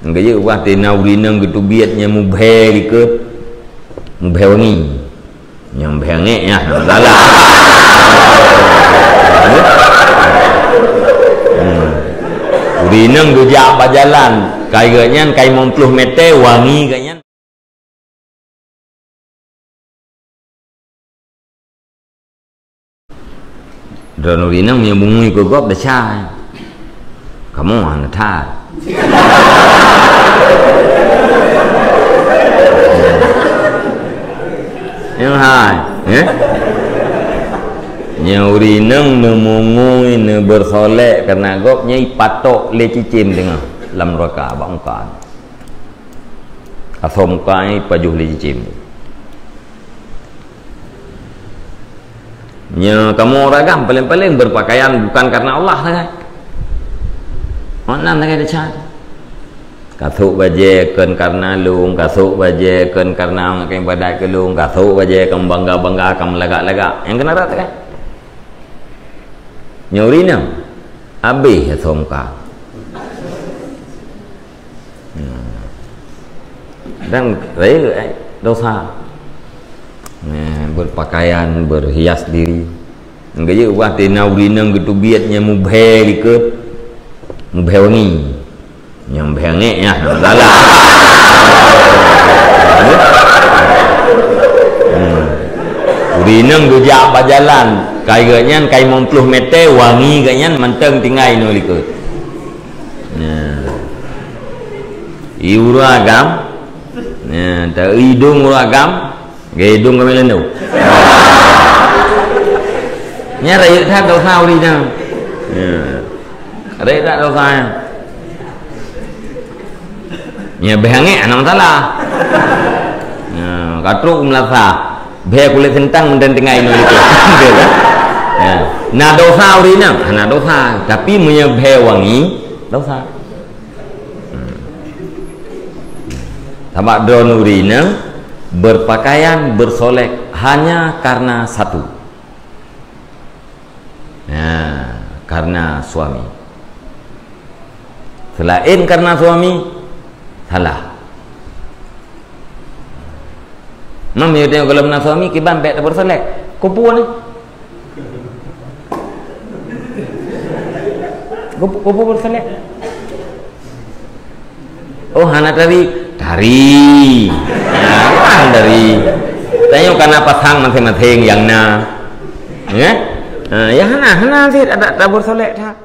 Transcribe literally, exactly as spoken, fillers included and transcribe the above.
Geuyue ubah teuh na ureueng inong geuteubiet nyang mubhé likot, mubhé wangi. Nyang mubhé angék nyan, hana masalah. Hmm. Ureueng inong geujak bak jalan, kai geuh nyan, kai limong ploh meter, wangi geuh nyan. Droeneuh ureueng inong meunyo beungui keu gob desya. Kamoe hana that. Nyang hai, eh? Nyang ureueng inong neumeungui, neubeursolek kareuna gob nyan ipatok lé cicém teungoh lam nuraka bak muka. Asoe muka nyan ipajoh lé cicém. Nyoe kamoe ureueng agam paléng-paléng beurpakaian bukan kareuna Allah sagai. Makna sagai desya. Kasôk bajée kon kareuna lôn, kasôk bajée kon kareuna nyang ka ibadat keu lôn, kasôk bajée ka meubangga-bangga, ka meulagak-lagak. Nyang keunan rot sagai. Nyoe ureueng inong habéh asoe muka. Hmm. Dan rayeuk, eh, desya. Eh, beurpakaian, beurhias diri. Geuyue ubah teuh na ureueng inong geuteubiet nyang mubhé likot, mubhé wangi. Nyang mubhé angék nyan, hana masalah. Hmm. Ureueng inong geujak bak jalan, kai geuh nyan, kai limong ploh meter, wangi geuh nyan, mantong tinggai inoe likot. Nah. Ié ureueng agam. Nah, ta idong ureueng agam. Gaya idong kami lendo. Nyan rayeuk that desya ureueng inong. Nah. Rayeuk that desya nyan. Nyan bhé angék hana masalah. Nah, ka trok meulasa. Bhé kulét sintang mantong tinggai inoe likot. Beutôi kan? Ya. Na desya ureueng inong? Hana desya. Tapi meunyo bhé wangi, desya. Hmm. Sabab droeneuh ureueng inong beurpakaian, beursolek hanya kareuna satu. Nah, kareuna suami. Seulaén kareuna suami, salah. Meunyo teuh gohlom na suami, kiban bék tabeursolek. Kubu nyan. Kubu, kubu beursolek. Oh, hana tari? Tari. Nah, kan tari. Tanyoe ka na pasang maséng-maséng nyang na. Ya? Ha, ya hana, hana sit ada tabeursolek that.